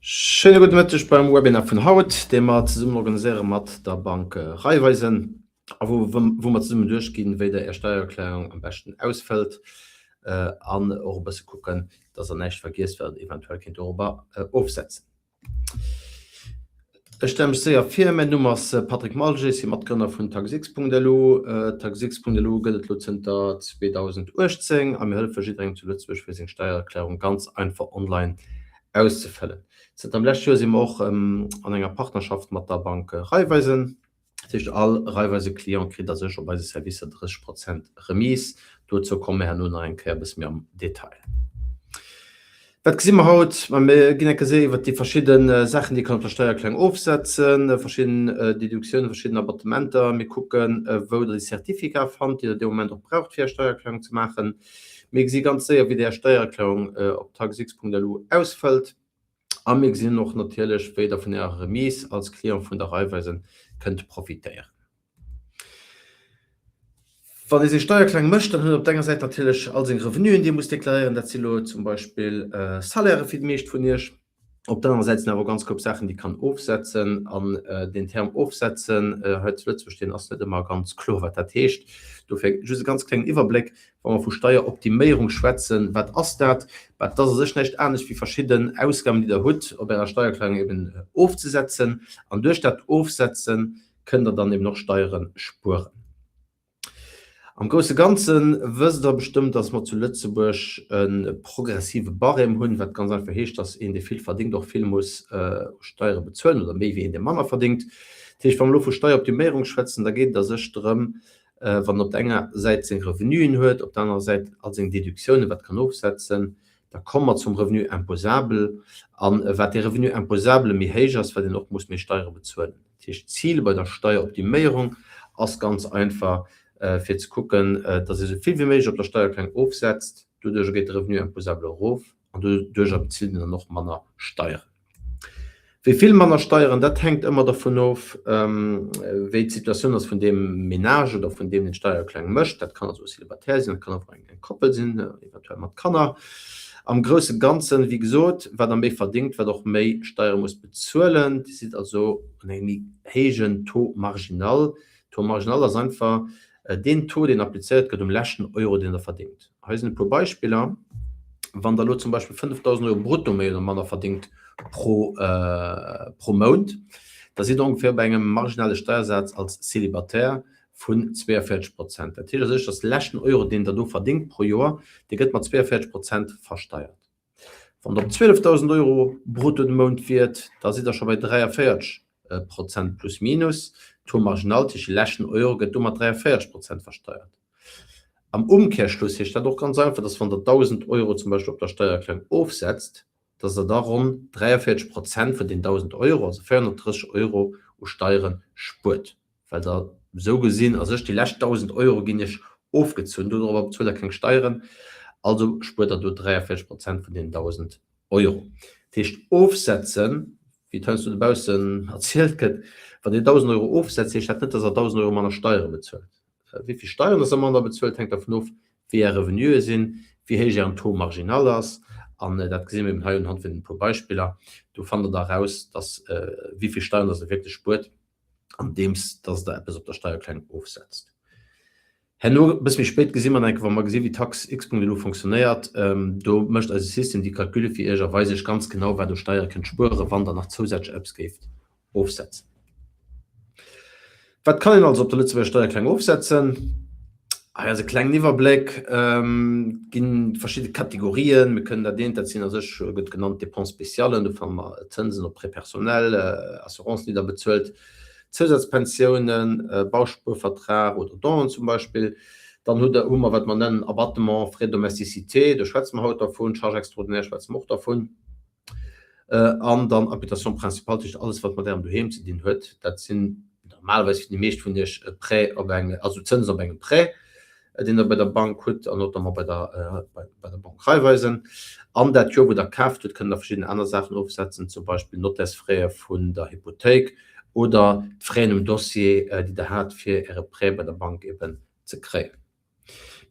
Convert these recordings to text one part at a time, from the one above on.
Schéine gudde Mëtteg beim Webinar vun haut, dee mer zesummen organiséiere mat der Bank Raiffeisen a wou wou mer zesummen duerchginn, wéi Der Är Steiererklärung am beschten ausfëllt an och e bësse kucken, dass Der näischt vergiesst, wat Der eventuell kéint dorobber ofsetzen. Ech stelle mech séier vir, Mäin Numm ass Patrick Malger, ech si Matgrënner vun Taxx.lu. Taxx.lu gëtt et elo zënter 2018 a mir hëllefe jidderengem zu Lëtzebuerg fir seng Steiererklärung ganz einfach online auszefëllen. Zënter dem leschte Joer si mer och an enger Partnerschaft mat der Bank Raiffeisen. Dat heescht, all Raiffeisen-Client kritt a sech op eise Servicer 30 Prozent Remise. Dozou komme mir herno nach eng Kéier e bësse méi am Detail. Wat gesi mer haut? Ma mir ginn eng Kéier séier iwwert déi verschidde Saachen, déi ee kann op der Steiererklärung ofsetzen, verschidden Deductiounen, verschidden Abattementer. Mir kucken, wou Der déi Certificatë fannt, déi Der dee Moment och braucht, fir Är Steiererklärung ze maachen. Mir gesi ganz séier, wéi Der Är Steiererklärung op taxx.lu ausfëllt. A mir gesinn och natierlech, wéi Der vun Ärer Remise als Client vun der Raiffeisen kënnt profitéieren. Wann ee seng Steiererklärung mécht, dann huet en op der enger Säit natierlech all seng Revenuen, déi e muss deklaréieren. Dat si lo zum Beispill Salairë fir déi meescht vun Iech. Op der anerer Säit sinn awer och ganz koup Saachen, déi kann ofsetzen. An deen Term ofsetzen hei zu Lëtzebuerg, deen ass net ëmmer ganz kloer, wat dat heescht. Dofir just e ganz klengen Iwwerbléck. Wa mer vu Steieroptiméierung schwätzen, wat ass dat? Bah, dat ass a sech näischt anescht wéi verschidden Ausgaben, déi Der hutt, op Ärer Steiererklärung eben ofzesetzen. An duerch dat Ofsetze kënnt Der dann eben och Steiere spueren. Am grousse Ganze wësst Der bestëmmt, dass mer zu Lëtzebuerg e progressive Barème hunn, wat ganz einfach heescht, dass een, dee vill verdéngt, och vill muss u Steiere bezuelen oder méi wéi een, dee manner verdéngt. Dat heescht, wa mer elo vu Steieroptiméierung schwätzen, da geet et a sech drëm, wann en op der enger Säit seng Revenuen huet, op der anerer Säit all seng Déductiounen, wat kann ofsetzen, da komme mer zum Revenu imposable. A wat dee Revenu imposable méi héich ass, wat een och muss méi Steiere bezuelen. Dat heescht, d'Zil bei der Steieroptiméierung ass ganz einfach, fir ze kucken, dass ee sou vill wéi méiglech op der Steiererklärung ofsetzt. Doduerjer geet de Revenu imposable erof an doduerjer bezilt een dann och manner Steieren. Wéi vill manner Steieren, dat hänkt ëmmer dervun of, wéi d'Situatioun ass vun deem Menage oder vun deem, deen d'Steiererklärung mécht. Dat kann also e Célibataire sinn, dat kann awer och eng Koppel sinn, eventuell mat Kanner. Am grousse Ganzen, wéi gesot, wat Der méi verdéngt, wat och méi Steiere musst bezuelen. Dir sidd also un engem méi héijen Taux marginal. Taux marginal ass einfach deen Taux, deen applizéiert gëtt um leschten Euro, deen Der verdéngt. Hei sinn e puer Beispiller, Wann Der elo zum Beispill 5.000 Euro brutto méi oder manner verdéngt pro, pro Mount, da sidd Der ongeféier bei engem marginale Steiersaz als Célibataire vun 42 Prozent. Dat heescht a sech, dass de leschten Euro, deen Der do verdéngt pro Joer, dee gëtt mat 42 Prozent versteiert. Wann Der op 12.000 Euro brutto de Mount wiert, da sidd Der scho bei 43 Prozent plus minus. Taux marginal, dat heescht de leschten Euro gëtt do mat 43 Prozent versteiert. Am Umkehrschluss heescht dat och ganz einfach, dass wann Der 1.000 Euro zum Beispill op der Steiererklärung ofsetzt, dass Der da ronn 43 Prozent vun den 1.000 Euro, also 430 Euro, u Steiere spuert, well Der esou gesinn a sech déi lescht 1.000 Euro ginn Iech ofgezunn, dodrobber bezuelt Der keng Steieren, also spuert Der do 43 Prozent vun den 1.000 Euro. Dat heescht ofsetzen, wéi et heiansdo dobaussen erzielt gëtt, wann Dir 1.000 Euro ofsetzt, heescht dat net, dass Der 1.000 Euro manner Steiere bezuelt. Wéi vill Steieren dass Der manner bezuelt, hänkt dervun of, wéi Är Revenuë sinn, wéi héich Ären Taux marginal ass. An dat gesi mir eben hei unhand vun e puer Beispiller. Do fannt Der da eraus, dass, wéi vill Steieren dass Der wierklech spuert, andeems dass Der eppes op der Steiererklärung ofsetzt. Herno, e bësse méi spéit, gesi mer dann eng Kéier, wa mer gesi wéi Taxx.lu fonctionnéiert, do mécht eise System déi Calculle fir Iech a weist Iech ganz genau, wat u Steiere kënnt spueren, wann Der nach zousätzlech eppes géift ofsetzen. Wat kann een also op der Lëtzebuerger Steiererklärung ofsetzen? Hei ass e klengen Iwwerbléck. Et gi verschidde Kategorien. Mir kënnen dat eent, dat sinn a sech, gëtt genannt Dépenses spéciales, do fanne mer Zënsen op Prêts personnels, Assurancen, déi Der bezuelt, Zousazpensiounen, Bauspuervertrag oder Donen zum Beispill. Dann hu hu mer, wat mer nennen Abattement frais de domesticité, do schwätze mer haut dervun, Charges extraordinaires schwätze mer och dervun. An dann Habitation principale, dat heescht alles, wat mat Ärem Doheem ze dinn huet. Dat sinn normalerweis fir déi meescht vun Iech e Prêt op eng, also Zënsen op engem Prêt. deen Der bei der Bank hutt an notamment bei der, bei der Banque Raiffeisen. An dat Joer, wou Der kaaft hutt, kënnt Der verschidden aner Saachen ofsetzen, zum Beispill Nottärsfraie vun der Hypothéik oder d'Fraien um Dossier, déi Der hat, fir Äre Prêt bei der Bank eben ze kréien.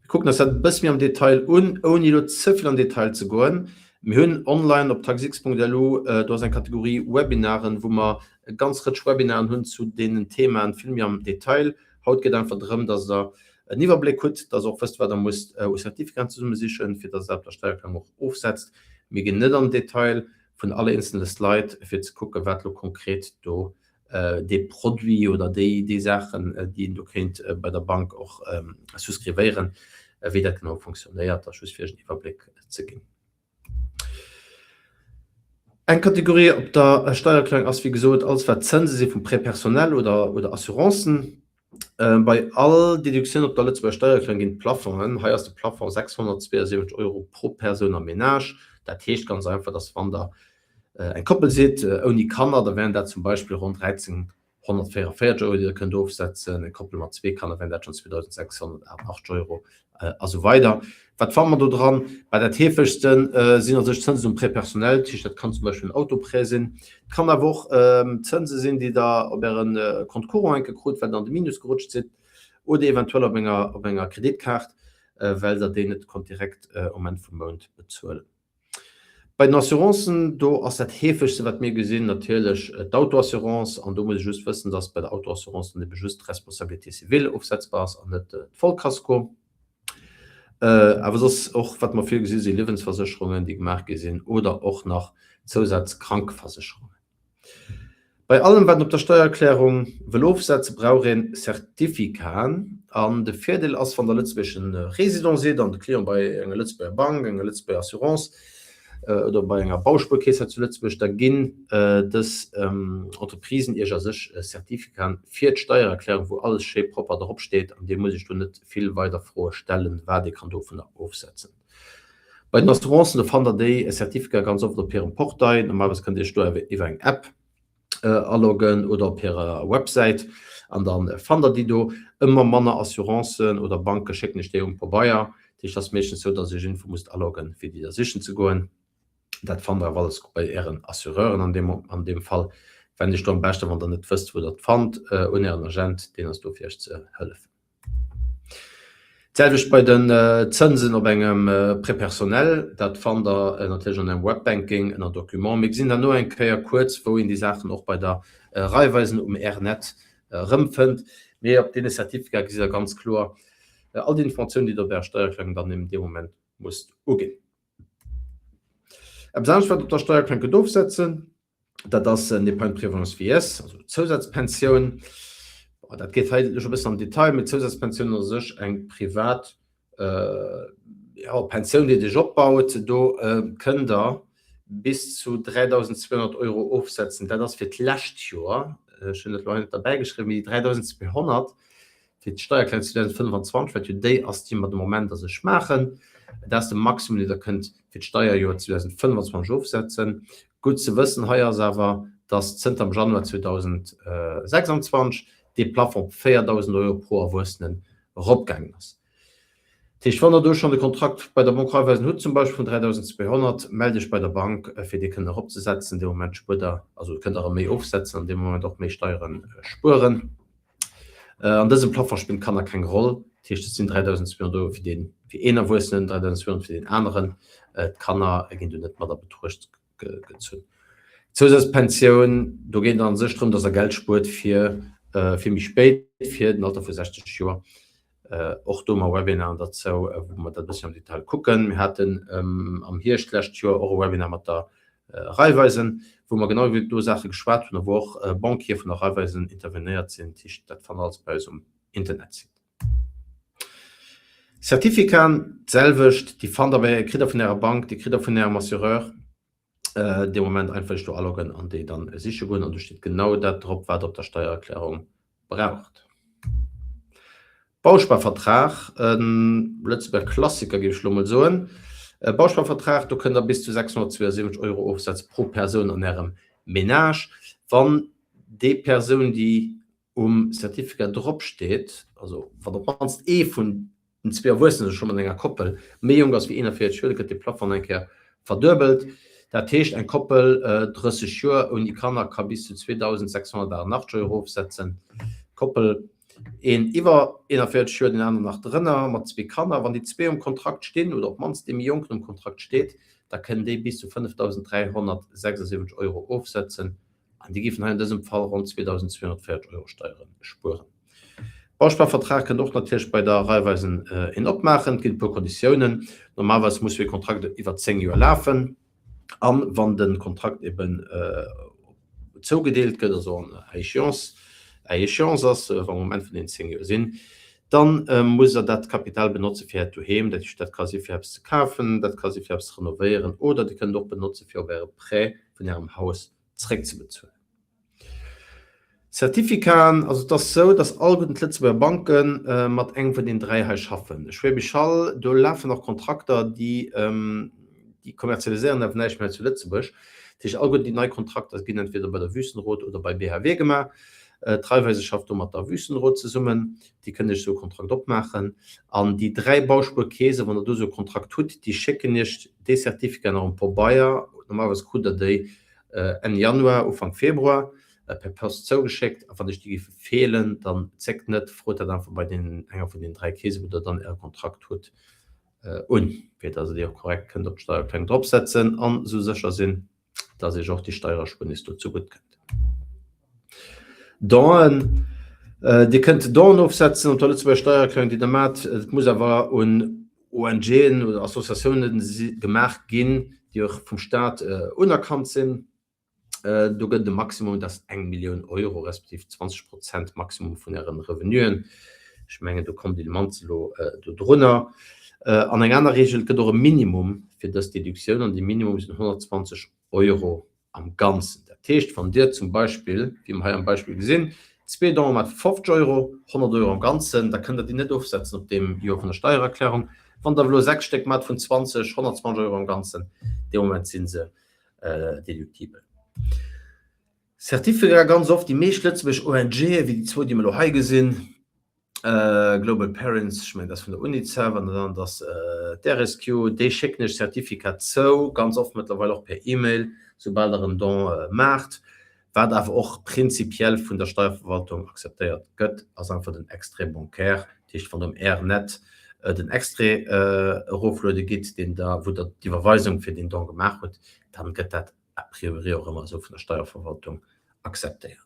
Mir kucken eis dat e bësse méi am Detail un, ouni elo ze vill an Detail ze goen. Mir hunn online op taxx.lu, do ass eng Kategorie Webinaren, wou mer e ganz Rëtsch Webinaren hunn zu deenen Themaen, vill méi am Detail. Haut geet einfach drëm, dass Der en Iwwerbléck hutt, dass Der och wësst, wat Der musst u Certificaten zesummesichen, fir dass Der dat op der Steiererklärung och ofsetzt. Mir ginn net an den Detail vun all eenzele Slide, fir ze kucken, wat elo konkret do dee Produit oder déi, déi Saachen, déi een do kéint bei der Bank och souscrivéieren, wéi dat genau fonctionnéiert, da just fir Iech en Iwwerbléck ze ginn. Eng Kategorie op der Steiererklärung ass, wéi gesot, alles wat Zënse si vum Prêt personnel oder, oder Assurancen. Bei all Deduktioun op der Lëtzebuerger Steiererklärung ginn et Plafongen. Hei ass de Plafond 672 Euro pro Persoun a Menage. Dat heescht ganz einfach, dass wann Der eng Koppel sidd ouni Kanner, da wären dat zum Beispill ronn 1.344 Euro, déi Der kënnt ofsetzen. Eng Koppel mat zwee Kanner wären dat schonn 2.688 Euro a sou weider. Wat fanne mer do dran? Bah, dat heefegste sinn a sech Zënsen um Prêt personnel, dat heescht, dat kann zum Beispill en Autoprêt sinn. Et kann awer och Zënse sinn, déi Der op Äre Compte courant enke krut, well Der an de Minus gerutscht sidd, oder eventuell op enger, op enger Kreditkaart, well Der déi net konnt direkt um Enn vum Mount bezuelen. Bei den Assurancen, do ass dat heefegste wat mir gesinn natierlech d'Autoassurance. An do muss ee just wëssen, dass bei der Autoassurance dann ebe just d'Responsabilité civile ofsetzbar ass an net d'Vollkasko. Awer soss och wat mer vill gesi si Liewensversécherungen, déi gemaach gi sinn oder och nach Zousazkrankeversécherungen. Bei allem wat een op der Steiererklärung wëll ofsetzen, brauch een Certificaten. An de Virdeel ass, wann der lëtzebuergeschen Résident sidd an de Client bei enger lëtzebuerger Bank, enger lëtzebuerger Assurance oder bei enger Bauspuerkeess hei zu Lëtzebuerg, da ginn dës Entreprisen iech a sech Certificaten fir d'Steiererklärung, wou alles schéi propper drop steet an dir musst iech do net vill weider Froe stellen, wat ee kann dovunner ofsetzen. Bei den Assurancen, do fannt der déi Certificaten ganz oft op hirem Portail. Normalerweis kënnt dir iech do iwwer eng App aloggen oder op hirer Websäit an da fannt der déi do. Ëmmer manner Assurancen oder Banke schécken iech déi um Pabeier. Dat heescht, et ass meeschtens esou, dass dir iech iergendwou musst aloggen, fir déi da sichen ze goen. Dat fannt der awer alles bei ären Assureuren an deem, an deem Fall. Wennt iech do am beschten, wann der net wësst, wou der et fannt, un ären Agent, deen ass do fir iech ze hëllefen. D'selwecht bei den Zënsen op engem Prêt personnel, dat fannt der natierlech an engem Webbanking ënner Documents. Mir gesinn herno eng Kéier kuerz, wou een déi Saachen och bei der Raiffeisen um R-Net erëmfënnt. Mee op deene Certificatë gesitt der ganz kloer all déi Informatiounen, déi der op Ärer Steiererklärung dann eben dee Moment musst uginn. Eppes anescht, wat op der Steiererklärung kënnt ofsetzen, Dat ass en Épargne prévoyance vieillesse, also Zousazpensioun. Dat geet hei elo scho e bëssen am Detail, mee d'Zousazpensioun ass u sech eng privat jo, Pensioun, déi Dir iech opbaut. Do kënnt Der bis zu 3.200 Euro ofsetzen. Dat ass fir d'lescht Joer. Ech hunn dat elo hei net derbäigeschriwwen, mee déi 3.200 fir d'Steiererklärung 2025, wat jo déi ass, déi mer de Moment a sech maachen, dat ass de Maximum, deen Der kënnt fir d'Steierjoer 2025 ofsetzen. Gutt ze wëssen hei ass awer, dass zënter dem Januar 2026 dee Plafond op 4.000 Euro pro Erwuessenen eropgaangen ass. Dat heescht, wann Der do schonn e Kontrakt bei der Banque Raiffeisen hutt, zum Beispill vun 3.200, mellt Iech bei der Bank, fir dee kënnen eropzesetzen. Dee Moment spuert Der, also kënnt Der erëm méi ofsetzen an dee Moment och méi Steiere spueren. An dësem Plafond spillen d'Kanner keng Roll. Dat heescht, et sinn 3.200 Euro fir deen, fir een Erwuessenen, 3.200 fir deen aneren. D'Kanner ginn do net mat a Betruecht gezunn. D'Zousazpensioun, do geet et a sech drëm, datt Der Geld spuert fir, fir méi spéit, fir den Alter vu 60 Joer. Och do hu mer Webinaren derzou, wou mer dat e bësschen am Detail kucken. Mir haten am Hierscht d'lescht Joer och e Webinar mat der Raiffeisen, wou mer genau iwwer do Saache geschwat hunn a wou och Banquiere vun der Raiffeisen intervenéiert sinn. Dat heescht, dat fannt Der alles bei eis um Internetsite. Certificaten, d'selwecht, déi fannt Der bei, kritt Der vun Ärer Bank, déi kritt Der vun Ärem Assureur. Dee Moment einfach iech do aloggen an déi dann siche goen an do steet genau dat drop, wat Der op der Steiererklärung braucht. Bausparvertrag, e Lëtzebuerger Klassiker, géif ech elo mol soen. E Bausparvertrag, do kënnt Der bis zu 672 Euro ofsetze pro Persoun an Ärem Menage, wann déi Persoun, déi um Certificat dropsteet, also wann op d'mannst ee vun den zwee Erwuessenen, also scho mat enger Koppel, méi jonk ass wéi 41 Joer, da gëtt dee Plafond eng Kéier verduebelt. Dat heescht, eng Koppel, 30 Joer, ouni Kanner, ka bis zu 2.688 Euro ofsetzen. Koppel, een iwwer 41 Joer, deen aneren nach drënner, mat zwee Kanner, wann déi zwee um Kontrakt stinn oder op d'mannst dee méi Jonken um Kontrakt steet, Da kënnen déi bis zu 5.376 Euro ofsetzen an déi géifen hei an dësem Fall ronn 2.240 Euro Steiere spueren. Bausparvertrag kënnt och natierlech bei der Raiffeisen een opmaachen. Et ginn e puer Konditiounen. Normalerweis muss sou ee Kontrakt iwwer 10 Joer lafen an wann de Kontrakt eben zougedeelt gëtt, also an à échéance, à échéance ass, wa mer um Enn vun deenen 10 Joer sinn, dann musst Der dat Kapital benotze fir Äert Doheem. Dat heescht, dat ka si fir eppes ze kafen, dat ka si fir eppes ze renovéieren oder Dir kënnt et och benotze fir op Äre Prêt vun Ärem Haus zréckzebezuelen. Certificaten, also et ass esou, datt alleguerten d'Lëtzebuerger Banke mat engem vun deenen 3 hei schaffen. Schwäbisch Hall, do lafen nach Kontrakter, déi déi kommerzialiséieren awer näischt méi hei zu Lëtzebuerg. Dat heescht, alleguerten déi nei Kontrakter ginn entweder bei der Wüstenrot oder bei BHW gemaach. D'Raiffeise schafft do mat der Wüstenrot zesummen, déi kënnen iech esou e Kontrakt opmaachen. An déi 3 Bauspuerkeesen, wann der do esou e Kontrakt hutt, déi schécken iech dee Certificat nach um Pobeier, normalerweis krut der déi Enn Januar, Ufank Februar per Post zougeschéckt. A wann iech déi géife feelen, dann zéckt net, frot dat einfach bei deenen, enger vun deenen 3 Keese wou der dann äre Kontrakt hutt, un, fir dass der déi och korrekt kënnt op d'Steiererklärung dropsetzen an esou sécher sinn, dass iech och déi Steiererspuernis do zegutt kënnt. Donen, Dir kënnt Donen ofsetzen op der Lëtzebuerger Steiererklärung, déi der maacht. Et muss awer un ONGen oder Associatiounen gemaach ginn, déi och vum Staat unerkannt sinn. Do gëtt et e Maximum, dat ass eng Millioun Euro, respektiv 20 Prozent Maximum vun Ären Revenuen. Ech mengen, do kommt Dir mannst elo dodrunner. An eng aner Reegel, et gëtt och e Minimum fir dës Deduktioun, an dee Minimum sinn 120 Euro am Ganzen. Dat heescht, wann Dir zum Beispill, wéi mer hei am Beispill gesinn, zwee Donen mat 50 Euro, 100 Euro am Ganzen, da kënnt Der déi net ofsetzen op deem Joer vun der Steiererklärung. Wann Der elo sechs Stéck mat vun 20, 120 Euro am Ganzen, dee Moment si se deduktibel. Certificat, ganz oft déi meescht lëtzebuergesch ONGen, wéi déi zwou, déi mer elo hei gesinn, Global Parents, ech mengen dat ass vun der Unicef, an dat anert ass d'RSQ, déi schécken iech Certificat zou, ganz oft mëttlerweil och per E-Mail, soubal der en Don maacht. Wat awer och prinzipiell vun der Steierverwaltung akzeptéiert gëtt, ass einfach den Extrait bancaire, dat heescht wann der um R-Net den Extrait erofluede gitt, deen der, wou der d'Iwwerweisung fir deen Don gemaach hutt, dann gëtt dat a priori och ëmmer esou vun der Steierverwaltung akzeptéiert.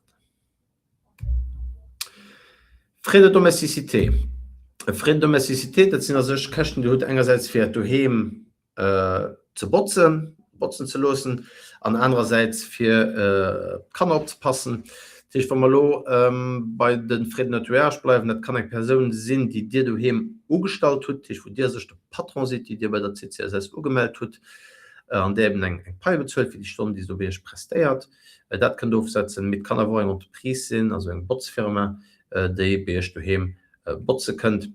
Frais de domesticité. Frais de domesticité, dat sinn a sech Käschten, déi Dir hutt engersäits fir Äert Doheem ze botzen, botzen ze loossen an anerersäits fir d'Kanner opzepassen. Dat heescht, wa mer elo bei de Frais de nettoyage bleiwen, dat kann eng Persoun sinn, déi Dir doheem ugestallt hutt, dat heescht wou Dir a sech de Patron sidd, déi Dir bei der CCSS ugemellt hutt an där eben eng Pai bezuelt fir déi Stonnen, déi se do bei Iech prestéiert. Dat kënnt ofsetzen. Mee et kann awer och eng Entreprise sinn, also eng Botzfirma, déi bei Iech doheem botze kënnt.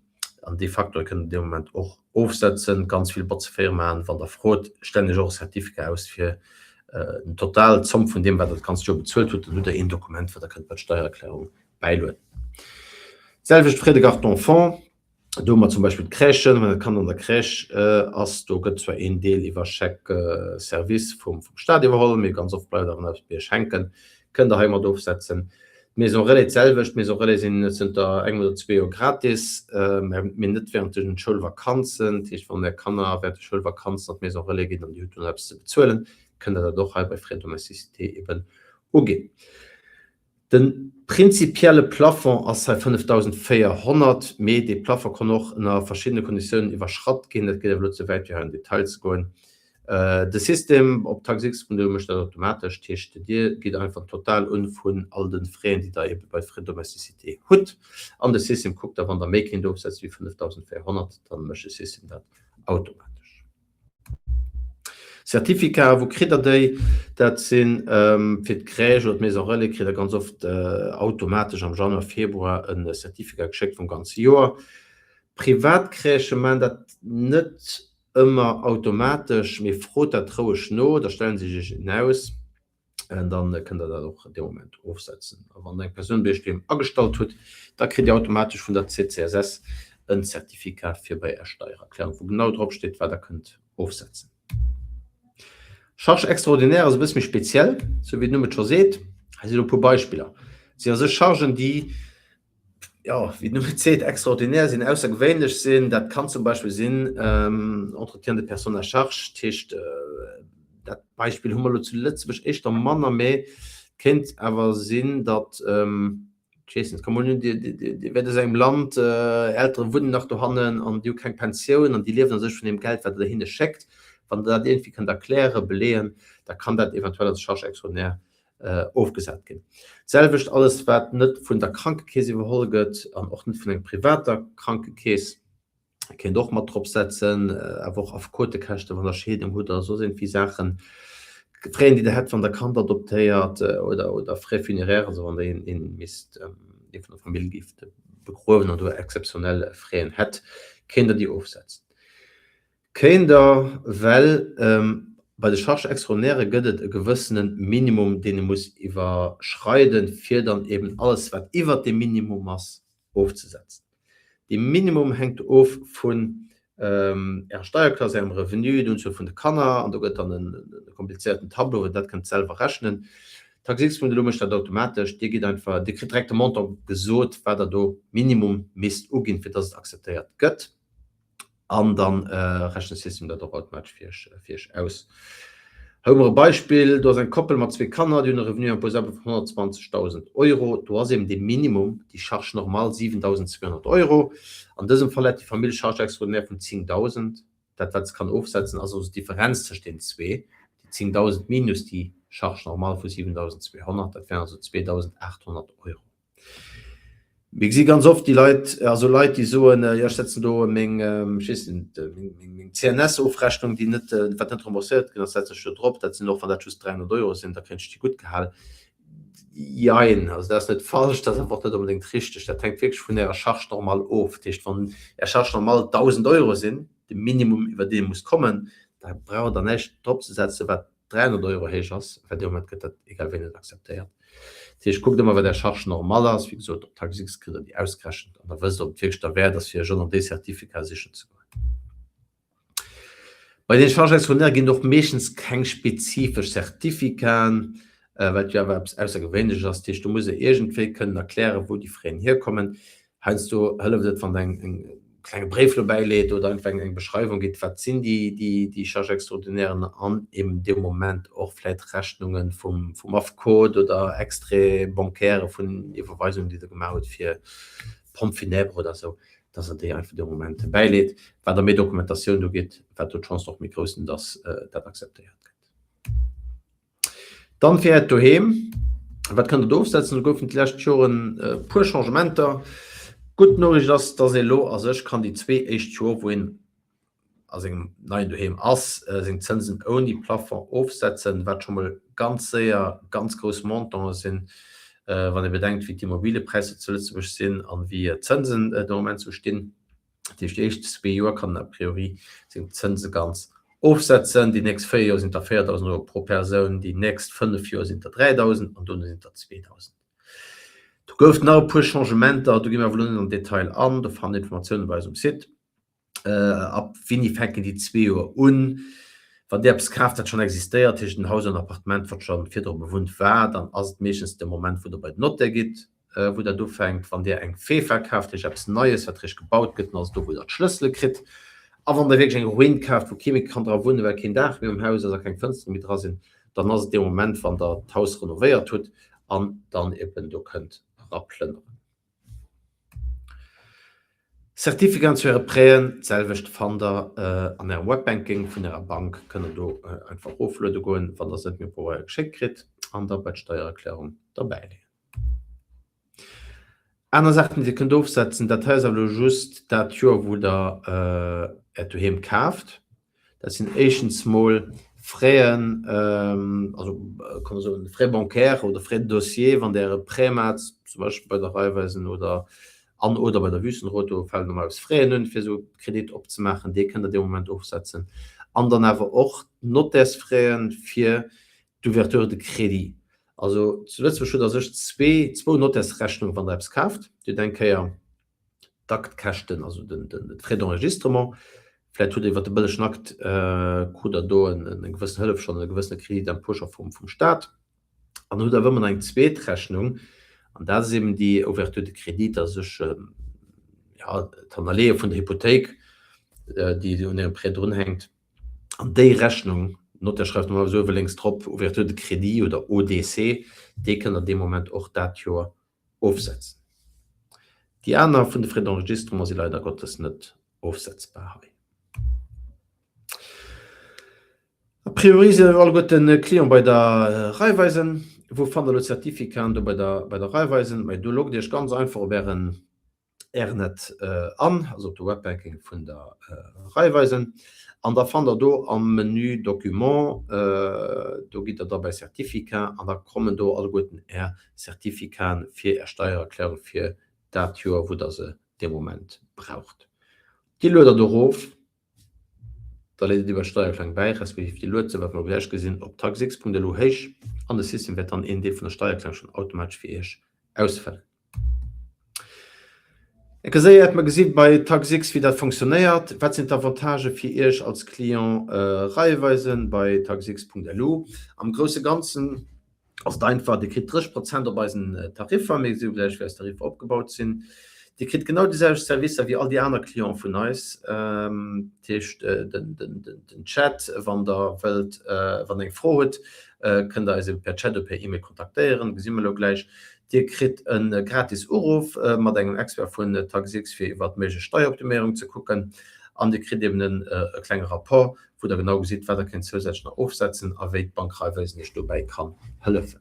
An dee Facteur kënnt Der dee Moment och ofsetzen. Ganz vill Botzfirmaen, wann Der frot, stellen Iech och e Certificat aus fir den Total, d'Zomm vun deem, wat Der d'ganzt Joer bezuelt hutt. Dann hutt Der een Dokument, wat Der kënnt bei d'Steiererklärung bäilueden. D'selwecht Frais de garde d'enfants. Do hu mer zum Beispill d'Crèchen, wann e Kand an der Crèche ass, do gëtt zwar een Deel iwwer Chèque service vum Staat iwwerholl, mee ganz oft bleift awer nach eppes bei iech hänken, kënnt Der hei mat ofsetzen. D'Maison Relais d'selwecht, d'Maison Relais sinn zënter engem oder zwee Joer gratis, mee net wärend den Schoulvakanzen. Dat heescht, wann Är Kanner wärend de Schoulvakanzen an d'Maison Relais ginn an Dir hutt do nach eppes ze bezuelen, kënnt Der dat och hei bei Frais de domesticité eben uginn. De prinzipielle Plafond ass hei 5.400, mee dee Plafond kann och ënner verschiddene Konditiounen iwwerschratt ginn. Dat geet awer elo ze wäit, fir hei an den Detail ze goen. De System op taxx.lu mécht dat automatesch, dat heescht, Dir gitt einfach den Total un vun all de Fräen, déi Der ebe bei Frais de domesticité hutt, an de System kuckt da, wann Der méi kéint ofsetzen wéi 5.400, da mécht de System dat automatesch. Certificaten, wou kritt der déi? Dat si fir d'Crèche oder d'Maison Relais kritt der ganz oft automatesch am Januar, Februar e Certificat geschéckt vum ganze Joer. Privat Crèchë maachen dat net ëmmer automatesch, mee frot dat roueg no, da stellen se iech een aus. An dann kënnt Der dat och dee Moment ofsetzen. A wann Der eng Persoun bei Iech doheem agestallt hutt, da kritt Dir automatesch vun der CCSS en Certificat fir bei Är Steiererklärung, wou genau drop steet, wat Der kënnt ofsetzen. Charge extraordinaire ass e bësse méi speziell, sou wéi den Numm et scho seet. Hei sinn elo e puer Beispiller. Et sinn a sech Chargen, déi. Jo, wéi den Numm et seet, extraordinär sinn, aussergewéinlech sinn. Dat kann zum Beispill sinn Entretien de personnes à charge, dat heescht, dat Beispill hu mer elo zu Lëtzebuerg éischter manner, mä et kéint awer sinn, datt, ech weess net, komm mol un, Dir, Dir wäert aus engem Land, Är Eltere wunnen nach dohannen an déi hu keng Pensioun an déi liewen a sech vun deem Geld, wat Der hinne schéckt. Wann Der dat iergendwéi kënnt erklären, beleeën, da kann dat eventuell als Charge extraordinaire ofgesat ginn. D'selwecht alles wat net vun der Krankekeess iwwerholl gëtt an och net vun enger privater Krankekeess, kéint och mat drop setzen, awer och Affekotekäschte wann der Scheedung hutt oder soss iergendwéi Saachen, Fräen déi der hätt wann der Kand adoptéiert oder oder Frais funéraires, also wann der een een misst ee vun der Famill géift begruewen an do exzeptionell Fräen hätt, kéint der déi ofsetzen. Kéint Der, well bei de Charges extraordinaires gëtt et e gewëssene Minimum, deen ee muss iwwerschreiden, fir dann eben alles, wat iwwert deem Minimum ass, ofzesetzen. Dee Minimum hänkt of vun Ärer Steierklass, Ärem Revenu, der Unzuel vun de Kanner, an do gëtt dann e komplizéierten Tableau, wou Der dat kënnt selwer rechnen. D'Taxx vun elo mécht dat automatesch. Dir gitt einfach, Dir kritt direkt de Montant gesot, wat Der do Minimum misst uginn, fir dass et akzeptéiert gëtt. An dann rechent de System dat och automatesch fir iech, fir iech aus. Hei hu mer e Beispill, Do ass eng Koppel mat zwee Kanner, déi hunn e Revenu imposable vun 120.000 Euro. Do ass eben dee Minimum, déi Charge normale 7.200 Euro. An dësem Fall hätt déi Famill Charge extraordinaire vun 10.000. Dat, wat se kann ofsetzen, ass also d'Differenz tëscht deenen zwee, déi 10.000 minus déi Charge normale vu 7.200, dat wären also 2.800 Euro. Mir gesi ganz oft déi Leit, also Leit, déi soen, jo ech setzen do meng, ech weess net, meng CNS-Ofrechnung, déi net, wat net rembourséiert ginn ass, setzen ech do drop. Dat sinn och, wann dat just 300 Euro sinn, da kréien ech déi gutt gehal. Jein, also dat ass net falsch, dat ass awer och net onbedéngt richteg. Dat hänkt wierklech vun Ärer Charge normale of. Dat heescht, wann Är Charge normale 1.000 Euro sinn, de Minimum iwwer dee muss kommen, da braucht Der näischt dropzesetzen, wat 300 Euro héich ass, well dee Moment gëtt dat egal wéi net akzeptéiert. Dat heescht, kuckt ëmmer, wat Är Charge normale ass. Wéi gesot, op Taxx kritt Der déi ausgerechent an da wësst Der, ob et wierklech derwäert ass, fir Iech och nach dee Certificat sichen ze goen. Bei den Charges extraordinaires ginn et och meeschtens keng spezifesch Certificaten, well et jo awer eppes Aussergewéinleches ass. Dat heescht, do muss Der iergendwéi kënnen erklären, wou déi Fräen hierkommen. Heiansdo hëlleft et, wann Der eng klenge Bréif lo bäileet oder einfach eng Beschreiwung gitt, wat sinn déi Charges extraordinairen an eben dee Moment och vläicht Rechnunge vum Affekot oder Extraits bancaires vun Iwwerweisungen, déi Der gemaach hutt fir Pompes funèbres oder esou, dass Der déi einfach dee Moment bäileet. Wat Der méi Dokumentatioun do gitt, wat do d'Chance och méi grouss sinn, dass dat akzeptéiert gëtt. Dann fir Äert Doheem, wat kënnt Der do ofsetzen? Do goufen d'lescht Joren e puer Changementer. Gutt Noriicht ass, dass ee lo a sech kann déi zwee éischt Joer, wou een a sengem neien Doheem ass, seng Zënsen ouni Plafond ofsetzen, wat scho mol ganz séier ganz grouss Montanten sinn, wann ee bedenkt, wéi d'Immobiliëpräisser zu Lëtzebuerg sinn an wéi d'Zënsen de Moment sou stinn. Dat heescht, déi éischt zwee Joer kann en a priori seng Zënse ganz ofsetzen. Déi nächst véier Joer sinn et da 4.000 Euro pro Persoun, déi nächst fënnef Joer sinn et der 3.000 an dono sinn et der 2.000. Do gouf et nach e puer Changementer, do gi mir awer elo net am Detail an. Do fannt Dir Informatioune bei eis um Site. Ab wéini fänken déi zwee Joer un? Wann Dir eppes kaaft, dat schonn existéiert, dat heescht en Haus oder en Appartement, wat scho virdru bewunnt war, dann ass et meeschtens de Moment, wou Der bei den Notaire gitt. wou dat ufänkt, wann Dir eng Fefa kaaft, heescht eppes Neies, wat réischt gebaut gëtt, dann ass et do, wou Der d'Schlëssele kritt. A wann Der wierklech eng Ruin kaaft, wou kee méi kann dra wunnen, well keen Daach méi um Haus ass a keng Fënstere méi dra sinn, dann ass et dee Moment, wann Der d'Haus renovéiert hutt an dann eben do kënnt eraplënneren. Certificaten zu Äre Prêten, d'selwecht fannt Der an Ärem Webbanking vun Ärer Bank, kënnt Der do einfach erofluede goen, wann Der se net méi op Pabeier geschéckt kritt, an da bei d'Steiererklärung derbäileeën. Aner Saachen, déi Dir kënnt ofsetzen, dat hei ass awer elo just dat Joer, wou Der Äert Doheem kaaft. Dat sinn éischtens mol Fräen, also kann ee soen Frais bancaires oder Frais de dossier, wann Der e Prêt maacht, zum Beispill bei der Raiffeisen oder an oder bei der Wüstenrot, do falen normalerweis Fräen un, fir esou e Kredit opzemaachen. Dee kënnt Der dee Moment ofsetzen. An dann awer och d'Nottärsfraien fir d'Ouverture de crédit. Also zu Lëtzebuerg hutt Der sech zwee, zwou Nottärsrechnungen, wann Der eppes kaaft. Dir hutt eng Kéier d'Aktkäschten, also den, den, d'Frais d'enregistrement. Vläicht hutt Der iwwert de bëllegen Akt, krut Der do en, eng gewëssen Hëllef schonn, e gewëssene Crédit d'impôt scho vum, vum Stat. An dann hutt Der awer ëmmer nach eng zweet Rechnung. An dat ass eben déi Ouverture de crédit, dat ass u sech, jo, d'Hannerleeë vun der Hypothéik, déi un Ärem Prêt drunhänkt. An déi Rechnung, den Notaire schreift normalerweis uewe lénks drop Ouverture de crédit oder ODC, déi kënnt Der dee Moment och dat Joer ofsetzen. Déi aner vun de Frais d'enregistrement si leider Gottes net ofsetzbar hei. A priori si elo alleguerten Client bei der Raiffeisen. Wou fannt der elo d'Certificaten do bei der bei der Raiffeisen? Majo do loggt Iech ganz einfach op Ären Ärenet an, also op de Webbanking vun der Raiffeisen, an da fannt der do am Menü Documents, do gitt der da bei Certificats an da kommen do alleguerten Är Certificaten fir Är Steiererklärung fir dat Joer, wou der se dee Moment braucht. Déi luet der do erof, da leet der déi bei d'Steiererklärung bäi, respektiv Dir luet se, wat mer gläich gesinn, op taxx.lu héich an de System wäert dann een Deel vun der Steiererklärung schonn automatesch fir Iech ausfëllen. Eng Kéier hätt mer gesi bei TaxX wéi dat fonctionnéiert. Wat sinn d'Avantagë fir Iech als Client Raiffeisen bei taxx.lu? Am grousse Ganzen ass et einfach, Dir kritt 30 Prozent op eisen Tariffer, mir gesi gläich wéi eis Tariffer opgebaut sinn. Dir kritt genau déi selwecht Servicer wéi all déi aner Clienten vun eis, dat heescht den Chat, wann der wëllt, wann der eng Fro hutt, kënnt der eis ebe per Chat oder per E-Mail kontaktéieren, gesi mer elo gläich. Dir kritt e gratis Uruff mat engem Expert vun Taxx fir iwwert méiglech Steieroptiméierung ze kucken an Dir kritt eben e klenge Rapport, wou der genau gesitt, wat der kéint zousätzlech nach ofsetzen a wéi d'Bank Raiffeisen Iech dobäi kann hëllefen.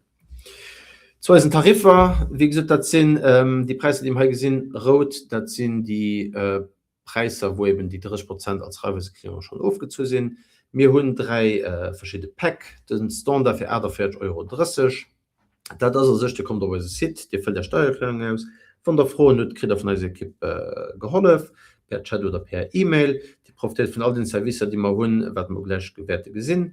Zu eisen Tariffer, wéi gesot, dat sinn déi Präisser, déi mer hei gesinn, rout, dat sinn déi Präisser, wou eben déi 30 Prozent als Raiffeisen-Client schonn ofgezu sinn. Mir hunn 3 verschidde Päck, de Standard fir 48,30 Euro, dat ass a sech, Dir kommt op eise Site, Dir fëllt Är Steiererklärung aus, wann Der Froen hutt, kritt Der vun eiser Ekipp gehollef, per Chat oder per E-Mail. Dir profitéiert vun all den Servicer, déi mer hunn, wat mer gläich wäerte gesinn.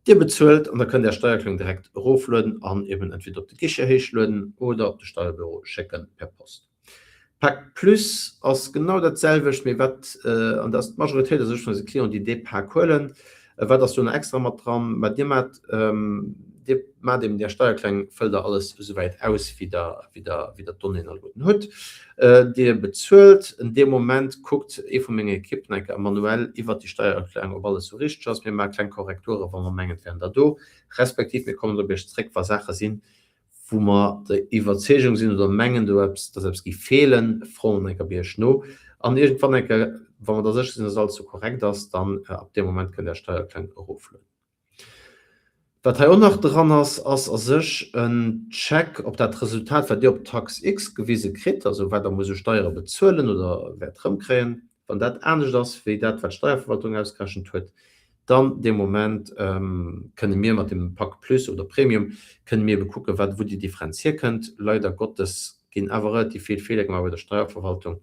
Dir bezuelt an da kënnt Är Steiererklärung direkt eroflueden an eben entweder op de Guichet héichlueden oder op de Steierbüro schécke per Post. Pak Plus ass genau dat selwecht, mee wat, an dat ass d'Majoritéit a sech vun eise Clienten, déi dee Pak huelen, wat ass do nach extra mat dran? Mä Dir maacht, Dir maacht eben Är Steiererklärung, fëllt Der alles esouwäit aus, wéi Der, wéi Der, wéi Der d'Donnéeën alleguerten hutt. Dir bezuelt. An deem Moment kuckt ee vu menger Ekipp nach eng Kéier manuell iwwert déi Steiererklärung, ob alles esou richteg ass. Mir maache kleng Korrekture wa mer mengen, et wären der do, respektiv mir kommen op Iech zréck, wa Saache sinn, wou mer der Iwwerzeegung sinn oder mengen, do eppes, dass eppes géif feelen, froen mer eng Kéier bei Iech no. An iergendwann eng Kéier, wa mer da sécher sinn, dass alles sou korrekt ass, dann ab deem Moment kënnt Är Steiererklärung eroflueden. Wat hei och nach dran ass, ass a sech en Check, ob dat Resultat, wat Dir op TaxX gewise kritt, also wat Der musst u Steiere bezuelen oder wäert erëmkréien, Wann dat anescht ass wéi dat, wat d'Steierverwaltung ausgerechent huet, dann dee Moment kënne mir mat dem Pak Plus oder Premium kënne mir ebe kucken, wat wou déi Differenz hierkënnt. Leider Gottes ginn awer relativ vill Feeler gemaach bei der Steierverwaltung,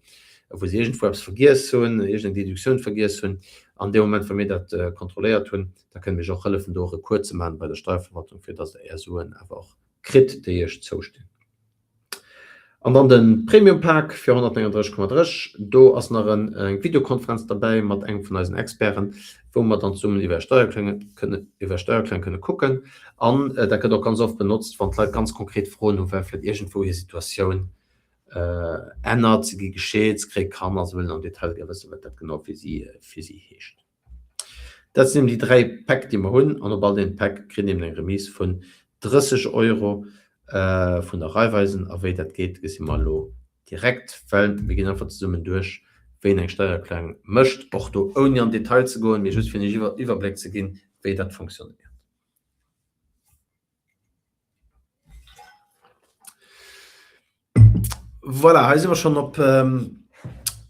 wou se iergendwou eppes vergiess hunn, iergendeng Deduktioun vergiess hunn. An deem Moment, wa mir dat kontrolléiert hunn, da kënne mir iech och hëllefen, do e Recours ze maachen bei der Steierverwaltung, fir dass Der Är Suen awer och kritt, déi Iech zoustinn. An dann de Premium Pak fir 139,3. Do ass nach eng Videokonferenz derbäi mat engem vun eisen Experten, wou mer dann zesummen iwwer Är Steiererklärung kënnen iwwer Är Steiererklärung kënne kucken. An dat gëtt och ganz oft benotzt, wann d'Leit ganz konkret Froen hunn, well vläicht iergendwou hir Situatioun ännert, se gi gescheet, se kréie Kanner, se wëllen am Detail gär wëssen, wat dat genau fir si fir si heescht. Dat sinn eben déi 3 Päck, déi mer hunn. An op all deene Päck kritt een eben eng Remise vun 30 Euro vun der Raiffeisen. A wéi dat geet, gesi mer elo direkt, well mir ginn einfach zesummen duerch, wéi een eng Steiererklärung mécht. Och do ouni an Detail ze goen, mee just fir en Iwwerbléck ze ginn, wéi dat fonctionnéiert. Voilà, hei si mer schonn op,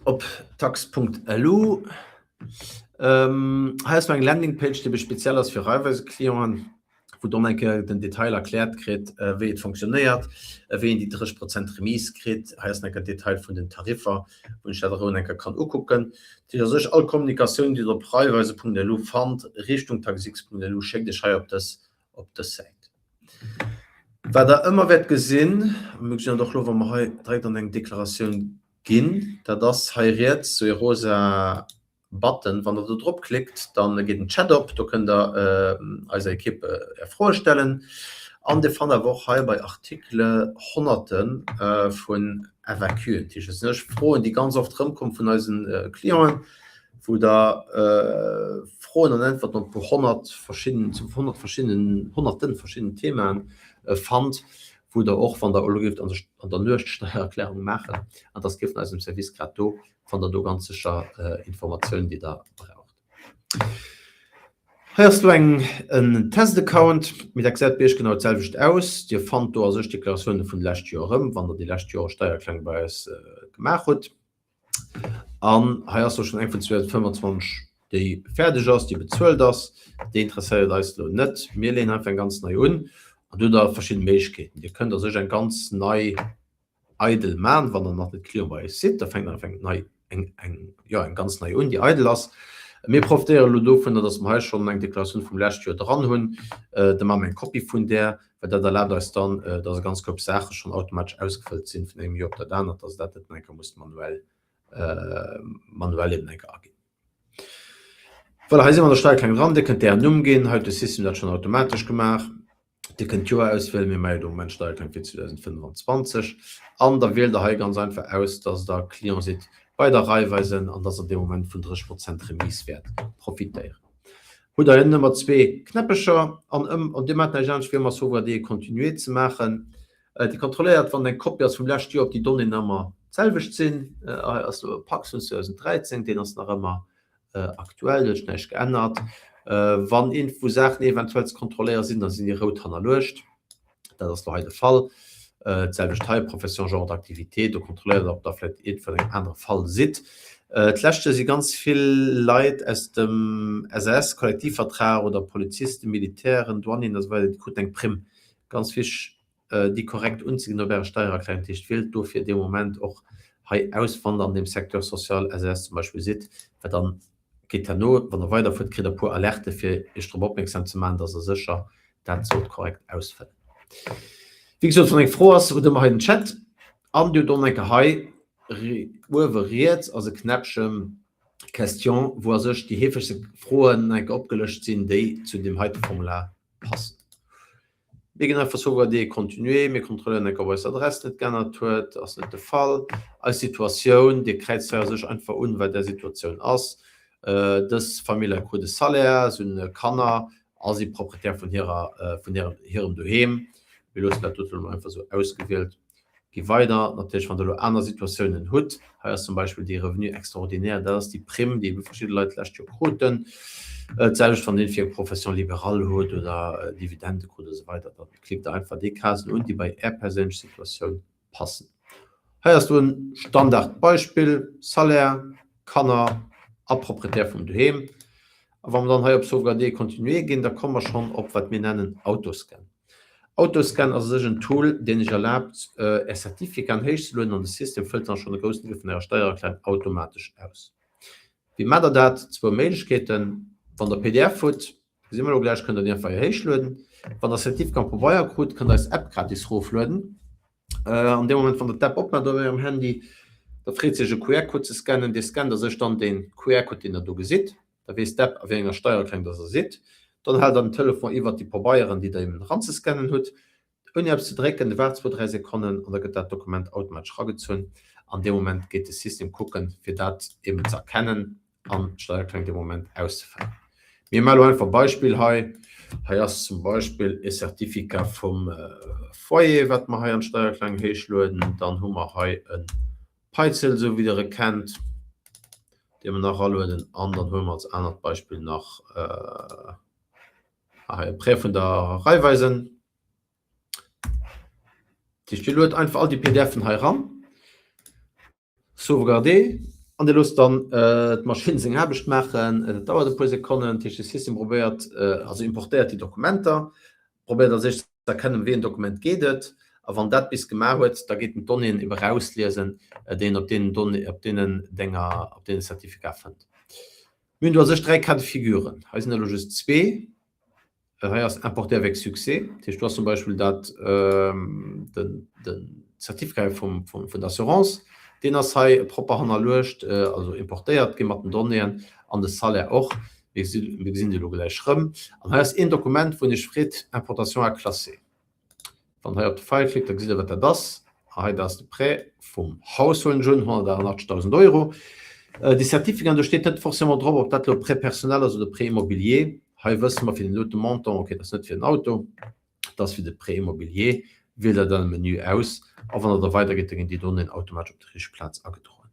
op tax.lu. Hei ass elo eng Landingpage, déi ebe speziell ass fir Raiffeisen-Clienten, wou der och nach eng Kéier den Detail erkläert kritt, wéi et fonctionnéiert, wéi een déi 30 Prozent Remise kritt. Hei ass nach eng Kéier Detail vun den Tariffer, wou een sech dat och eng Kéier kann ukucken. Dat heescht a sech, all Kommunikatioun, déi der op raiffeisen.lu fannt, Richtung taxx.lu, schéckt iech hei op dës op dës Säit. Wat Der ëmmer wäert gesinn, a mir gesinn dat och elo, wa mer hei direkt an eng Deklaratioun ginn, dat ass hei riets esou ee rosa. Button. Wann der do drop klickt, dann geet en Chat op, do kënnt der eiser Ekipp är Froe stellen. An dir fannt awer och hei bei Artikele Honnerte vun FAQen, dat heescht dat sinn ech Froen, déi ganz oft erëmkommen vun eisen Clienten, wou der Froen an Äntwerten op 100 verschidden, zu 100 verschiddenen, honnerten verschiddenen Themaen fannt, wou der och, wann der elo géift an der Nuecht Steiererklärung maachen, an et ass kee vun eisem Service grad do, fannt der do ganz sécher Informatiounen, déi der braucht. Hei ass elo eng en Test-Account, mee dat gesäit bei Iech genau d'selwecht aus. Dir fannt do a sech d'Deklaratioune vun de leschte Joer erëm, wann der déi lescht Jore Steiererklärung bei eis gemaach hutt. An hei ass och schonn eng vun 2025, déi fäerdeg ass, déi bezuelt ass. Déi interesséiert eis elo net. Mir leeën einfach eng ganz nei un. An do hutt Der verschidde Méiglechkeeten. Dir kënnt a sech eng ganz nei eidel man, wann Der nach net Client bei eis sidd. Da fänkt Der einfach eng nei, eng, eng, jo, eng ganz nei un, déi eidel ass. Mir profitéieren elo dovunner, dass mer hei schonn eng Deklaratioun vum lescht Joer dran hunn. Da maache mer eng Kopie vun där. Well dat erlaabt eis dann, dass e ganz Koup Saache schonn automatesch ausgefëllt sinn vun engem Joer op dat anert, dass Der dat net nach eng Kéier musst manuell, manuell eben eng Kéier aginn. Voilà, hei si mer an der Steiererklärung dran. Dir kënnt Ären Numm ginn. Hei huet de System dat schonn automatesch gemaach. Dir kënnt d'Joer auswielen. Mir maache jo de Moment d'Steiererklärung fir 2025. An da wielt Der hei ganz einfach aus, dass Der Client sidd bei der Raiffeisen an dass Der dee Moment vun 30 Prozent Remise wäert profitéieren. Hutt der ëmmer zwee Knäppecher an ëm an dir maacht näischt anescht wéi ëmmer Sauvegarder et continuer ze maachen. Dir kontrolléiert wann eng Kopie ass vum lescht Joer ob déi Donnéeën nach ëmmer d'selwecht sinn. Hei ass elo e Pacs vun 2013, deen ass nach ëmmer aktuell, do huet sech näischt geännert. Wann iergendwou Saachen eventuell ze kontrolléiere sinn, da sinn déi rout hannerluecht. Dat ass elo hei de Fall. D'selwecht hei, Profession, Genre d'activité, do kontrolléiert Der, ob Der vläicht iergendwou an engem anere Fall sidd. D'lescht Joer si ganz vill Leit aus dem SAS, Kollektivvertrag, oder Polizisten, Militären, Douanieren a sou weider, déi kruten eng Primm. Ganz wichteg, déi korrekt unzeginn op Ärer Steiererklärung. Dat heescht, wielt dofir dee Moment och hei aus, wann Der an deem Secteur social, SAS zum Beispill, sidd, well dann geet herno, wann Der weiderfuert, kritt Der e puer Alerte fir Iech drop opmierksam ze maachen, dass Der sécher dat sollt korrekt ausfëllen. Wéi gesot, wann eng Fro ass, hutt ëmmer hei den Chat an Dir hutt och enke hei uewe riets ass e Knäppchen Question, wou a sech déi heefegste Froen enke opgelëscht sinn, déi zu deem heite Formular passen. Mir ginn einfach Sauvegarder et continuer. Mir kontrolléieren enke, ob eis Adress net geännert huet, ass net de Fall. Eis Situatioun, Dir kräizt hei a sech einfach un, wat Är Situatioun ass. Dës Famill hei krut e Salaire, se hunn Kanner a si Proprietär vun hirer, vun hirem, hirem Doheem. Mir loossen dat doten elo einfach esou ausgewielt. Gi weider. Natierlech, wann Der elo aner Situatiounen hutt, hei ass zum Beispill déi Revenu extraordinaire, dat ass déi Primm, déi ebe verschidde Leit d'lescht Joer kruten. D'selwecht, wann Dir fir eng Profession libérale hutt oder Dividende krut a sou weider, da klickt Der einfach déi Casen un, déi bei Är perséinlech Situatioun passen. Hei ass do en Standard Beispill, Salaire, Kanner a Proprietär vum Doheem. A wa mer dann hei op Sauvegarder et continuer ginn, da komme mer schonn op wat mir nennen Autoscan. Autoscan ass u sech en Tool, deen Iech erlaabt, Är Certificaten héichzelueden an de System fëllt dann schonn e groussen Deel vun Ärer Steiererklärung automatesch aus. Wéi maacht Der dat? Zwou Méiglechkeeten, Wann Der pdf hutt, gesi mer elo gläich, kënnt Der déi einfach hei héichlueden. Wann Der Certificat en Pabeier krut, kënnt Der eis App gratis eroflueden. An deem Moment, wann Der d'App opmaacht op Ärem Handy, da freet se Iech e QR-Code ze scannen. Dir scannt a sech dann dee QR-Code, deen Der do gesitt. Da weess d'App, a wéi enger Steiererklärung dass Der sidd. Dann haalt Der den Telefon iwwert déi Pabeieren, déi Der eben eranzescannen hutt, ouni eppes ze drécken. Dir waart zwou, dräi Sekonnen an da gëtt dat Dokument automatesch eragezunn. An deem Moment geet de System kucken, fir dat eben ze erkennen an d'Steiererklärung dee Moment auszefëllen. Mir maache elo einfach e Beispill hei. Hei ass zum Beispill e Certificat vum Foyer, wat mer hei an d'Steiererklärung héichlueden. Dann hu mer hei e Paiziel, esou wéi Der e kennt, dee mer nach eralueden. An dann huele mer als anert Beispill nach hei e Prêt vun der Raiffeisen. Dat heescht, Dir luet einfach all déi PDFen hei eran. Sauvegarder an Dir loosst dann d'Maschinn seng Aarbecht maachen. Dat dauert e puer Sekonnen. Dat heescht, de System probéiert, also importéiert déi Dokumenter, probéiert als éischt ze erkennen, ëm wéi en Dokument geet et. A wann dat bis gemaach huet, da geet en d'Donnéeën ebe rausliesen, déi en op deenen Donnéeën, op deenen Dénger, op deene Certificat fënnt. Mir hunn do a sech 3 Cas de figuren. Hei sinn elo just zwee. Hei ass importé avec succès, dat heescht do ass zum Beispill dat den den Certificat vum vum vun der Assurance, deen ass hei propper hannerluecht, also importéiert gi mat den Donnéeën. An de Salaire och. Mir gesinn déi elo gläich rëm. An hei ass een Dokument, wou een iech freet, Importation à classer. Wann hei op de Feil klickt, da gesitt Der, wat dat ass. Hei, dat ass de Prêt vum Haus, huelen ech un, 188.000 Euro. Déi Certificaten, do steet net forcément drop, ob dat elo Prêt personnel ass oder Prêt immobilier. Hei wësse mer fir den dote Montant, okay, dat ass net fir den Auto, dat ass fir de Prêt immobilier. Wielt Der dann am Menü aus a wann Der da weidergitt, da ginn déi Donnéeën automatesch op déi richteg Plaz agedroen.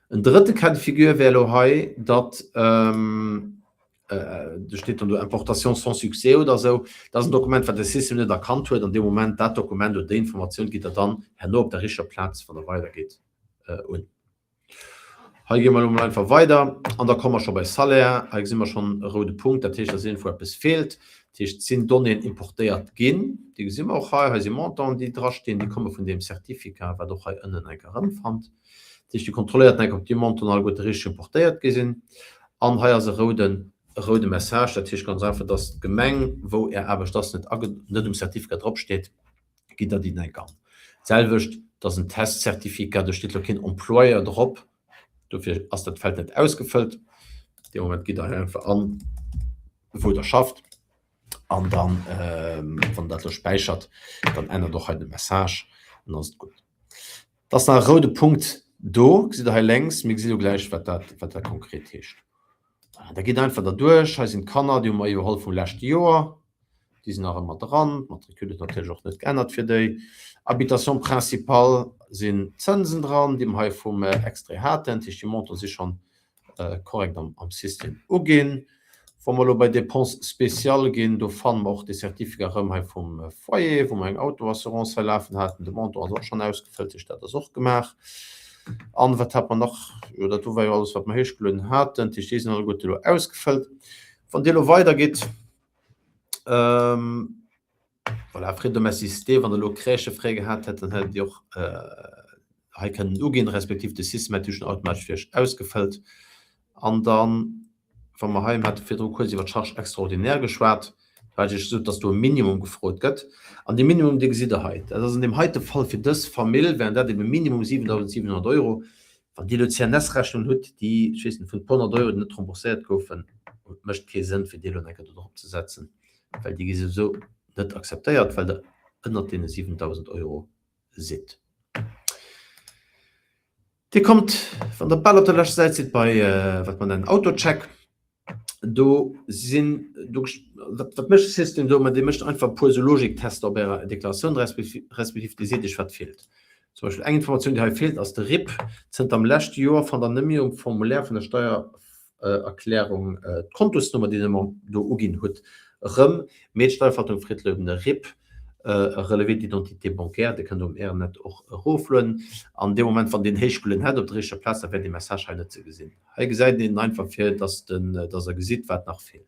En drëtte Cas de figure wär elo hei, datt, do steet dann do Importation sans succès oder esou, dat ass en Dokument, wat de System net erkannt huet an deem Moment, dat Dokument oder déi Informatioun gitt Der dann herno op der richteger Plaz, wann Der weidergeet, un. Hei gi mer elo mol einfach weider an da komme mer scho bei Salaire. Hei gesi mer schonn e roude Punkt, dat heescht, dass iergendwou eppes feelt. Dat heescht, et sinn Donnéeën importéiert ginn, déi gesi mer och hei. Hei si Montanten, déi drastinn, déi komme vun deem Certificat, wat och hei ënnen enk erëmfannt. Dat heescht, Dir kontrolléiert enk, ob déi Montanten alleguerte richteg importéiert gi sinn. An hei ass e rouden, e roude Message, dat heescht ganz einfach, dass d'Gemeng, wou Är Aarbecht ass, net age, net um Certificat dropsteet. Gitt Der déi enk an. D'selwecht, et ass en Testcertificat, do steet elo keen Employeur drop, dofir ass dat Feld net ausgefëllt. Dee Moment gitt Der hei einfach an, wou Der schafft. An dann, wann Der dat elo späichert, dann ännert och hei de Message an dann ass et gutt. Et ass nach e roude Punkt do, gesitt Der hei lénks. Mir gesi lo gläich, wat dat, wat dat konkret heescht. Voilà, da gitt einfach derduerch. Hei sinn d'Kanner, déi hu mer iwwerholl vum leschte Joer. Déi sinn nach ëmmer dran. D'Matricule huet natierlech och net geännert fir déi. Habitation principale sinn d'Zënsen dran, déi mer hei vum Extrait haten. Dat heescht, déi Montanten si schonn korrekt am System uginn. Wa mer elo bei Dépenses spéciales ginn, do fanne mer och dee Certificat erëm hei vum Foyer, wou mer eng Autoassurance hei lafen haten. De Montant ass och schonn ausgefëllt, heescht dat ass och gemaach. An wat hat mer nach? Jo, dat do war jo alles, wat mer héichgelueden haten. Dat heescht, déi sinn alleguerte elo ausgefëllt. Wann Dir elo weidergitt, Voilà, Frais domesticité, wann Der elo Crèchefrais gehat hätt, dann hätt Der déi och hei kënnen uginn, respektiv de System hätt déi schonn automatesch fir Iech ausgefëllt. An dann, wa mer hei, mir hate virdru kuerz iwwer d'Charges extraordinaires geschwat, do hat ech Iech gesot, dass do e Minimum gefrot gëtt. An dee Minimum, dee gesitt Der hei. Dat ass an deem heite Fall fir dës Famill wären dat ebe minimum 7.700 Euro. Wann Dir elo d'CNS-Rechnung hutt, déi, ech weess net, vun e puer honnert Euro, déi net rembourséiert goufen, et mécht kee Sënn, fir déi elo nach eng Kéier do drop ze setzen. Well déi gi souwisou net akzeptéiert, well Der ënnert deene 7.000 Euro sidd. Dir kommt, wann Der bal op der leschter Säit sidd, bei wat mer nennen Autocheck. Do sinn, do, wat, wat mécht de System do? Ma dee mécht einfach e puer esou Logiktester op Ärer Deklaratioun, respektiv dee seet Iech, wat feelt. Zum Beispill eng Informatioun, déi hei feelt, ass de RIP. Zënter dem leschte Joer fannt Der net méi um Formulaire vun der Steier Erklärung d'Kontosnummer, déi Der mer do uginn hutt, erëm, mee d'Steierverwaltung freet elo eben e RIB, e Relevé d'identité bancaire, dee kënnt Der um Ärenet och eroflueden. An deem Moment, wann deen héichgelueden hätt op der richteg Plaz, da wär dee Message hei net ze gesinn. Hei gesäit een en einfach, fir dass den, dass Der gesitt, wat nach feelt.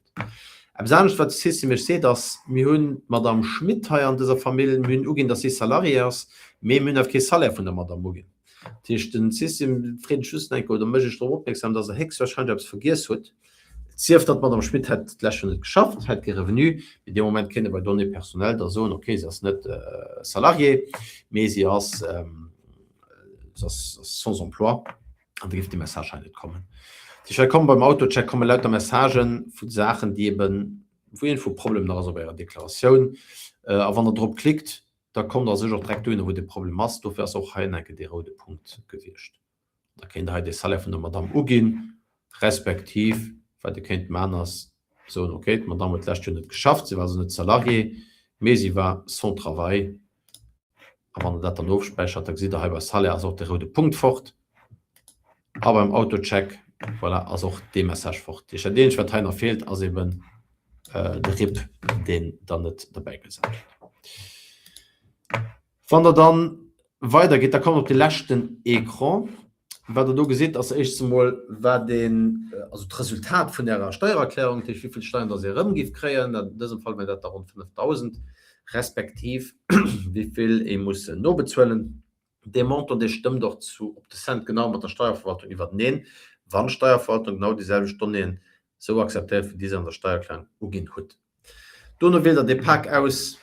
Eppes anescht, wat de System Iech seet, ass, Mir hunn d'Madame Schmit hei an dëser Famill, mir hunn uginn, dass si Salariée ass, mee mir hunn awer kee Salaire vun der Madame uginn. Dat heescht, den System freet ech just eng Kéier oder mécht ech drop opmierksam, dass Der héchstwahrscheinlech eppes vergiess hutt. Et sief dann, d'Madame Schmit hätt d'lescht Joer net geschafft, hätt kee Revenu, mee dee Moment kéint e bei Données personnelles da soen, okay, si ass net Salariée, mee si ass, si ass sans emploi, an da géif dee Message hei net kommen. Dat heescht, hei komme beim Autocheck komme lauter Messagen vu Saachen, déi eben, wou iergendwou e Problem nach ass op Ärer Deklaratioun. A wann Der drop klickt, Da kommt Der sech och direkt dohinner, wou de Problem ass. Dofir ass och hei enke dee roude Punkt gewiescht. Da kéint Der hei de Salaire vun der Madamm uginn, respektiv wat Dir kéint maachen ass soen, okay, d'Madamm huet d'lescht Joer net geschafft, si war also net Salariée, mee si war sans travail. A wann Der dat dann ofspäichert, da gesitt Der hei bei Salaire ass och de roude Punkt fort. A beim Autocheck, voilà, ass och dee Message fort. Dat heescht, dat eenzegt, wat hei nach feelt, ass eben de RIP, deen Der net derbäigesat hutt. Wann Der dann weidergitt, da kommt Der op de leschten Ecran. Wat Der do gesitt, ass éischtens emol, wat een, also d'Resultat vun Ärer Steiererklärung, dat heescht, wéi vill Steiern dass Dir erëm giff kréien. An dësem Fall wär dat da ronn 5.000, respektiv wéi vill ee muss nobezuelen. Dee Montant, dee stëmmt och zu op de Cent genau mat der Steierverwaltung iwwerteneen, wann d'Steierverwaltung genau déi selwecht Donnéeën esou akzeptéiert, wéi Dir se an der Steiererklärung uginn hutt. Dono wielt Der dee Pak aus,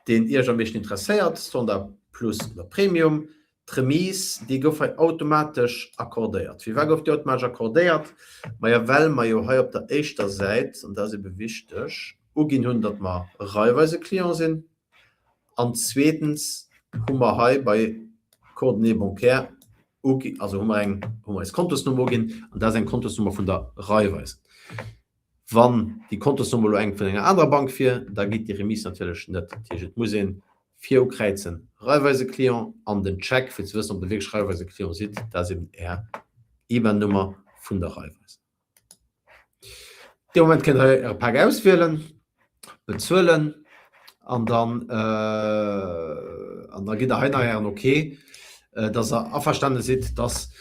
deen Iech am meeschten interesséiert, Standard, Plus oder Premium. D'Remise, déi gouf hei automatesch accordéiert. Firwat gouf déi automatesch accordéiert? Maja, well mer jo hei op der éischter Säit, an dat ass ebe wichteg, uginn hunn, datt mer Raiffeise-Client sinn. An zweetens hu mer hei bei Coordonnées bancaires ugi, also hu mer eng, hu mer eis Kontosnummer uginn, an dat ass eng Kontosnummer vun der Raiffeisen. Wann déi Kontosnummer elo eng vun enger anerer Bank wier, da geet déi Remise natierlech net. Dat heescht, et muss ee vir ukräizen Raiffeise Client an den Check, fir ze wëssen, ob Der wierklech Raiffeise Client sidd, dat ass eben Är IBAN-Nummer vun der Raiffeisen. Dee Moment kënnt Der hei Äre Pak auswielen, bezuelen an dann an da gitt Der hei nach Ären Ok, dass Der averstane sidd, dass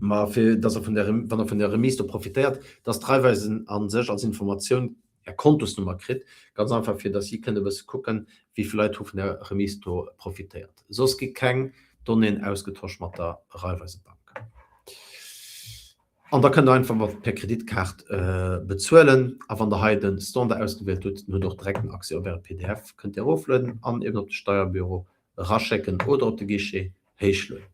Ma fir dass Der vun der, wann Der vun der Remise do profitéiert, dass d'Raiffeisen a sech als Informatioun Är Kontosnummer kritt, ganz einfach fir dass si kënne e bësse kucken, wéi vill Leit hu vun der Remise do profitéiert. Soss gi keng Donnéeën ausgetosch mat der Raiffeisebank. An da kënnt Der einfach mat per Kreditkaart bezuelen. A wann Der hei de Standard ausgewielt hutt, dann hutt Der och direkt den Accès op Äre PDF, kënnt Dir eroflueden an eben op de Steierbüro eraschécken oder op de Guichet héichlueden.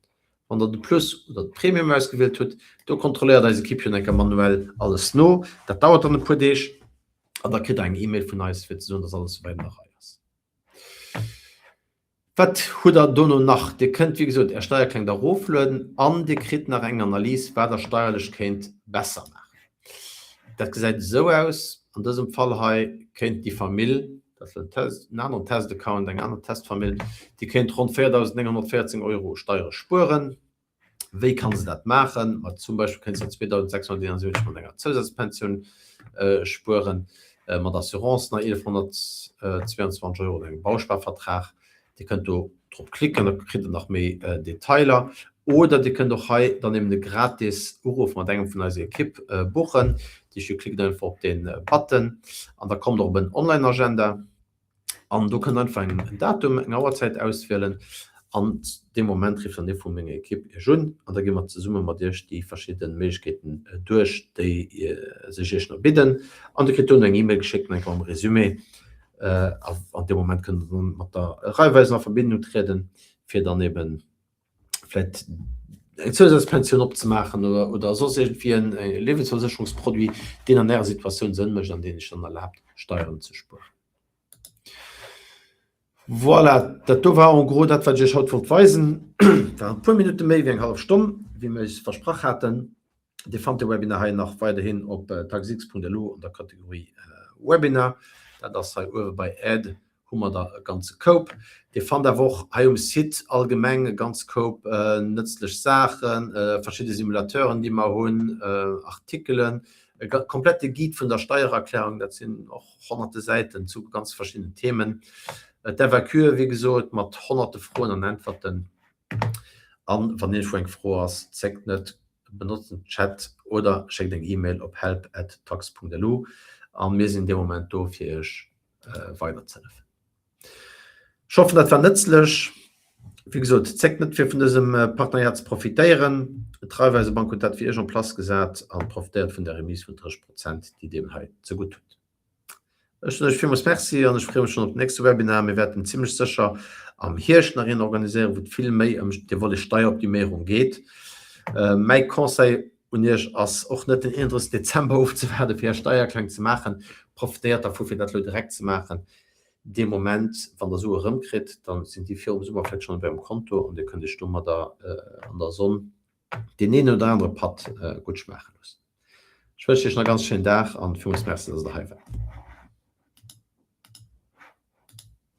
Wann der de Plus oder de Premium ausgewielt hutt, do kontrolléiert eis Ekipp jo enker manuell alles no. Dat dauert dann e puer Deeg an da kritt der eng E-Mail vun eis fir ze soen, dass alles souwäit an der Rei ass. Wat hutt der dono nach? Dir kënnt wéi gesot är Steiererklärung da eroflueden an dir kritt nach eng Analys, wat der steierlech kéint besser maachen. Dat gesäit esou aus, an dësem Fall hei kéint déi Famill, dat ass en Test, en aneren Testaccount, eng aner Testfamill, déi kéint ronn 4.914 Euro Steiere spueren. Wéi kann se dat maachen? Ma zum Beispill kéint se 2.671 mat enger Zousazpensioun spueren, mat Assurance nach 1.122 Euro oder engem Bausparvertrag. Dir kënnt do drop klicken, da kritt der nach méi Detailer. Oder Dir kënnt och hei dann eben e gratis Uruff mat engem vun eiser Ekipp buchen. Dir klickt einfach op dee Button an da kommt der op en Online-Agenda an do kënnt der einfach en Datum, eng Auerzäit auswielen an dee Moment rifft dann ee vu menger Ekipp Iech un an da gi mer zesumme mat Iech déi verschidde Méiglechkeeten duerch, déi sech Iech nach bidden. An Dir kritt dono eng E-Mail geschéckt mat engem Resumé. An deem Moment kënnt Der dann mat der Raiffeisen a Verbindung trieden, fir dann eben vläicht eng Zousazpensioun opzemaachen oder, oder soss iergendwéi en Liewensversécherungsproduit, deen an Ärer Situatioun Sënn mécht an deen Iech dann erlaabt, Steieren ze spueren. Voilà, dat do war en gros dat, wat ech Iech haut wollt weisen. War e puer Minutte méi wéi eng hallef Stonn, wéi mir eis versprach haten. Dir fannt de Webinar hei nach weiderhin op taxx.lu an der Kategorie Webinar. Dat ass hei uewe bei Aide hu mer der e ganze Koup. Dir fannt awer och hei um Site allgemeng e ganz Koup nëtzlech Saachen, verschidde Simulateuren déi mer hunn, Artikelen, e komplette Guide vun der Steiererklärung, dat sinn och honnerte Säiten zu ganz verschiddenen Themen. D'FAQe wéi gesot mat honnerte Froen an Äntwerten. An wann iergendwou eng Fro ass, zéckt net, benotzt den Chat oder schéckt eng E-Mail op help at tax.lu a mir sinn dee Moment do fir iech weiderzehëllefen. Ech hoffen dat war nëtzlech. Wéi gesot, zéckt net fir vun dësem Partenariat ze profitéieren. D'Raiffeisebank huet dat fir iech en place gesat an profitéiert vun der Remise vun 30 Prozent déi dir hei zegutt hutt. Ech soen iech villmools Merci an ech freeë mech schonn op den nächste Webinar. Mir wäerten zimlech sécher am Hierscht nach een organiséieren, wou et vill méi ëm de Volet Steieroptiméierung geet. Mäi Conseil un iech ass och net den 31 Dezember ofzewaarden, fir är Steiererklärung ze maachen. Profitéiert dervu fir dat elo direkt ze maachen. Dee Moment, wann der Sue erëmkritt, da sinn déi virum Summer vläicht schonn op ärem Konto an dir kënnt iech domadder an der Sonn deen een oder anere Patt gutt schmaache loossen. Ech wënschen iech nach e ganz schéinen Dag an villmools Merci, dass der hei waart.